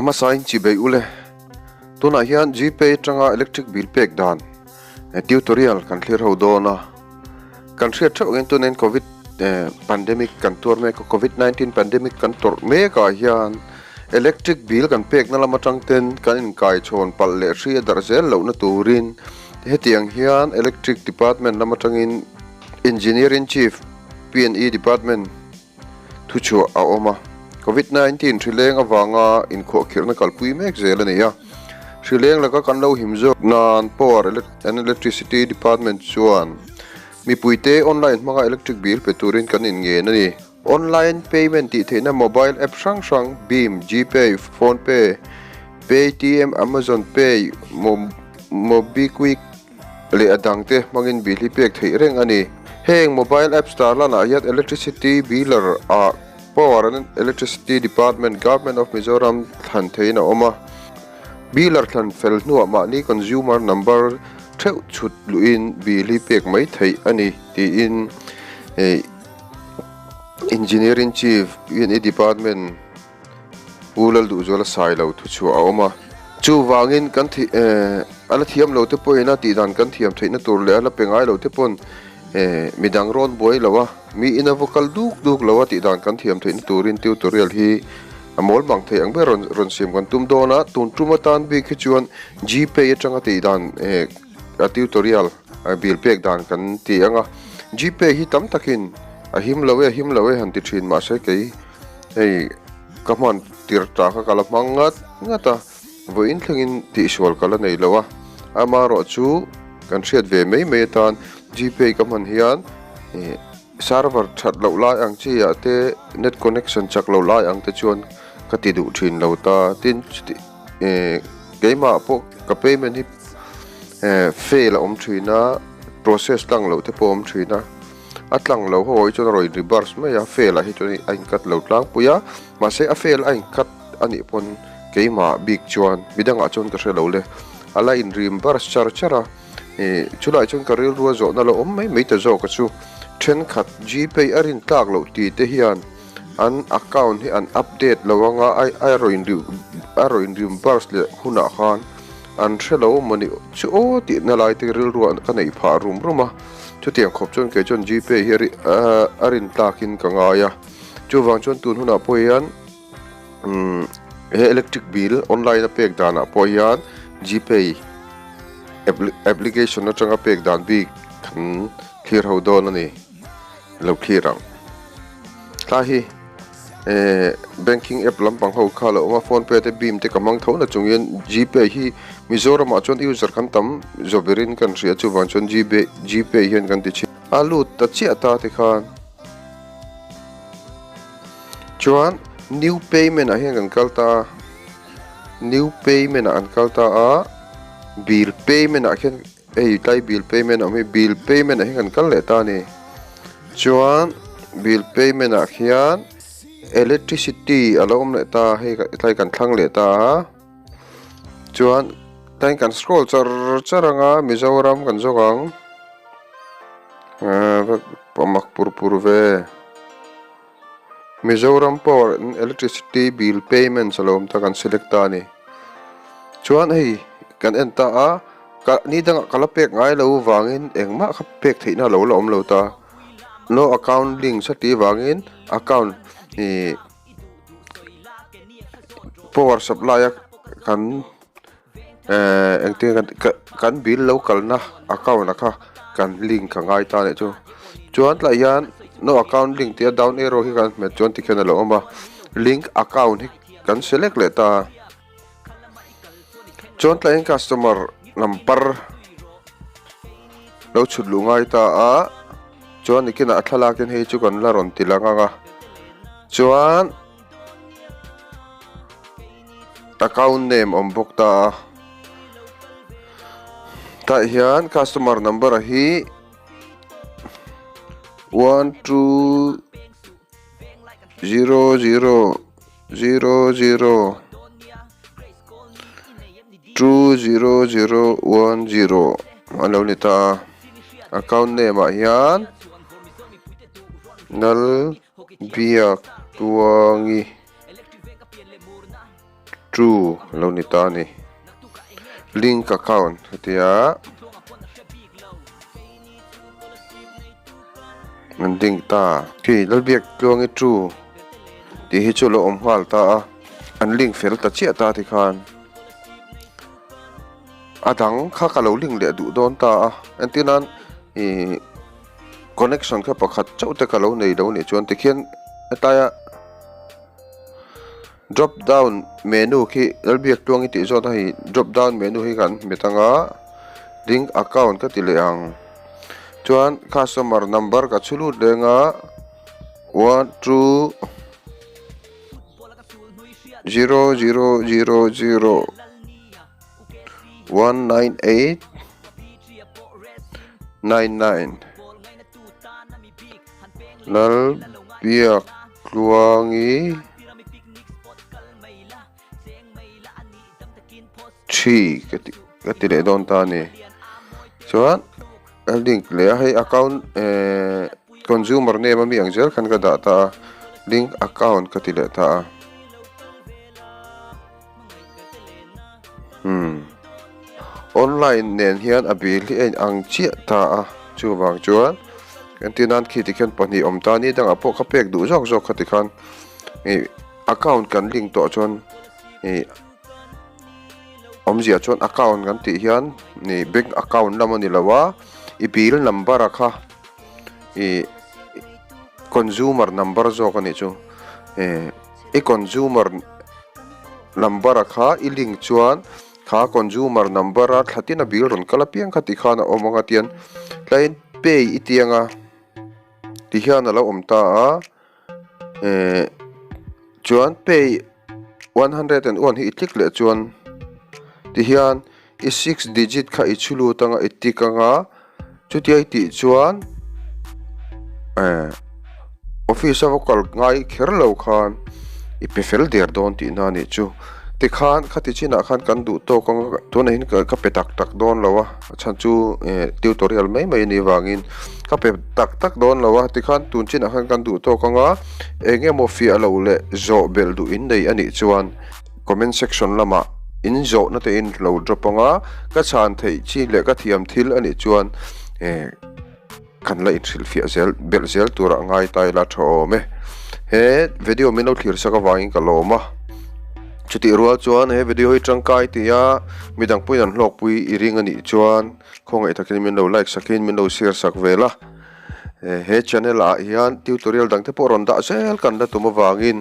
A hmasain chi bei ule. Tunah hian Gpay atanga electric bill pek dan tutorial kan thlir ho dawn a. Kan hriat theuh angin tunin covid pandemic kan tuar mek a, covid 19 pandemic kan tawrh mek ah hian electric bill kan pekna lam atang ten kan inkai chhawn palh leh hri a darh zel lohna turin hetiang hian electric department lam atangin Engineer in Chief P&E Department Thuchhuah a awm a, Covid 19 hrileng avanga inkhuahkhirhna kalpui mek zel a ni a. Hrileng laka kan lo him zawk nan Power and Electricity Department chuan mipuite online hmanga electric bill pe turin kan inngen a ni. Online payment tih theihna mobile app hrang hrang Bhim, Gpay, PhonePe, Paytm, Amazon Pay, Mobikwik, leh a dangte hmangin bill hi pek theih reng a ni. Heng mobile apps tarlanah hian Electricity Biller ah Power and Electricity Department, Government of Mizoram thlan theihin a awm a. Biller thlan fel hnuah mahni consumer number theuh chhut luhin bill hi pek mai theih a ni tiin Engineer-in-Chief, PNE Department, Pu Lalduhzuala Sailo thuchhuah a awm a. Chuvangin kan thi eh a la thiam lo te pawhin a tihdan kan thiam theihna tur leh a la pe ngai lo te pawn eh midang rawn buai lo a, mi ina va kal duk duk lo a tihdan kan thiam theihna turin tutorial hi a mawl mang thei ang ber rawn rawn siam kan tum dawn a. Tun tum atan bik hi chuan Gpay atanga tihdan eh a tutorial bill pek dan kan ti ang a. Gpay hi tam takin a him lo e a him lo e han ti thin mahse kei Hei ka hman tir ta kha ka la hmang ngat ngat a, vawiin thlengin tihsual ka la nei lo a, amaherawh chu kan hriat ve mai mai atan Gpay ka hman hian ih server that loh lai ang chi ah te net connection chak loh lai ang te chuan ka ti duh thin lo ta, tin chuti ih keimah pawh ka payment hi eh fail a awm thin a process tlang loh te pawh a awm thin a. A tlang lo ho hi chuan a rawn reverse mai a, fail ah hi chuan a in cut lo tlangpui a, mahse a fail a in cut a nih pawn keimah bik chuan midangah chuan ka hre lo le, a la in reverse char char a, ih chulaiah chuan ka rilru a zawhna lo awm mai mai ta zawk a chu, thenkhat Gpay a rin tlak loh tih te hian an account hi an update lo anga a rawn a rawn reverse leh hunah khan an hre lo mawni chu aw tihna lai te rilru ka neih phah rum rum a. Chutiang khawp chuan kei chuan Gpay hi a rin tlakin ka ngai a, chuvang chuan tun hunah pawh hian he electric bill online a pek danah pawh hian Gpay application atanga pek dan bik kan thlir ho dawn a ni, lo thlir ang. Tlai hi. Eh banking app lampang ho kha lo awm a phone pay te bhim te ka hmang tho na chungin gpay hi Mizoram ah chuan user kan tam zaw berin kan hria chuvang chuan gpay gpay hian kan ti thin a lut ta chiah ta ti khan chuan new payment ah hian kan kal ta a new payment ah an kal ta a bill payment ah khian Hei tlai bill payment awm hi bill payment ah hian kan kal leh ta a ni chuan bill payment ah khian electricity a lo awm leh ta hei tlai kan thlang leh ta a chuan tlai kan scroll char char ang a Mizoram kan zawk ang ahh a mak pur pur ve Mizoram power and electricity bill payments a lo awm ta kan select ta a ni chuan hei kan en ta a. Ka ni dangah ka la pek ngai lo vangin engmah kha pek theihna lo la awm lo ta. No account link sa tih vangin account ih power supply a kan eh engtin nge kan kan bill lo kalna account ah kha kan link a ngai ta anih chu. Chuan tlaiah hian no account link tih a down arrow hi kan hmet chuan tikhian a lo awm a link account hi kan select leh ta a. Chuan tlaiin customer number lo chhut luh ngai ta a chuan nikinah a thlalak in hei chu kan la rawn ti lang ang a chuan account name awm bawk ta a tah hian customer number hi 1 2 0 0 0 0 2 0 0 1 0 a lo ni ta a account name ah hian Lalbiaktuangi. True a lo ni ta a ni. Link account hetia an link ta. Khi Lalbiak Tluangi True tih hi chu a lo awm nghal ta a, an link fel ta chiah ta tikhan a dang kha ka lo link leh duh dawn ta a, entir nan ih connection kha pakhat chauh te ka lo nei lo nih chuan tikhian hetaia. Drop down menu khi Lalbiak Tluangi tih zawt a hei drop down menu hi kan hmet anga link account ka ti leh ang chuan customer number ka chhu lut leng a one two zero zero zero zero one nine eight nine nine Lalbiak Tluangi thi ka ti ka ti leh dawn ta a ni chuan a link leh a hei account ehh consumer name a mi ang zel khan ka dah ta a link account ka ti leh ta a umm online nen hian a bill hi a in ang chiah ta a chuvang chuan entir nan khi tikhian pahnih awm ta a ni dangah pawh kha pek duh zawk zawk kha tikhan ih account kan link tawh chuan ih awmzia chuan account kan tih hian ih bank account lam a ni lo a i bill number a kha ih consumer number zawk a nih chu eh. I consumer number a kha i link chuan kha consumer number a thla tin a bill rawn kal apiang kha tikhan a awm ang a tian tlaiin pay i ti ang a tihian a lo awm ta a eh chuan pay 101 hi i click leh chuan tihian i six digit kha i chhu lut ang a i tick ang a chutia i tih chuan eh office a va kal ngai kher lo khan i pe fel der dawn tih na anih chu tikhan khati chinah khan kan duh tawk ang a tunah hian ka pe tak tak dawn lo a a chhan chu eh tutorial mai mai anih vangin ka pe tak tak dawn lo a tikhan tun chinah khan kan duh tawk ang a eng emaw fiah loh leh zawh belh duh in nei anih chuan. Comment section lamah in zawhna te in lo drop ang a, ka chhan theih chi leh ka thiam thil a nih chuan eh kan la inhrilhfiah zel belh zel turah ngai ta ila tha awm e. He video min lo thlir sak avangin ka lawm a, chutih rual chuan he video hi tangkai tia midang pawhin an hlawkpui i ring a nih chuan khawngaih takin min lo like sakin min lo share sak vel a. He channel ah hian tutorial dang te pawh rawn dah zel kan la tum avangin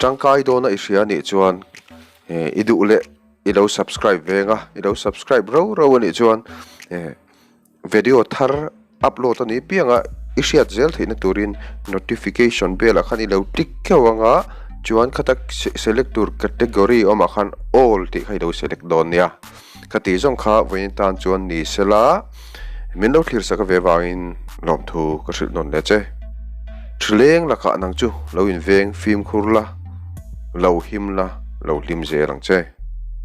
tangkai dawna i hria anih chuan i duh leh i lo subscribe veng a, i lo subscribe rau rau anih chuan video thar upload anih piang a i hriat zel theihna turin notification bell ah khan i lo click keuh ang a chuan khata select tur category awmah khan all tih kha i lo select dawn nia. Ka tih zawng kha vawiin tan chuan ni sela, min lo thlir sak ve vangin lawmthu ka hrilh nawn leh che. Thrileng lakah nang chu lo inveng fimkhur la, lo him la, lo hlim zel ang che.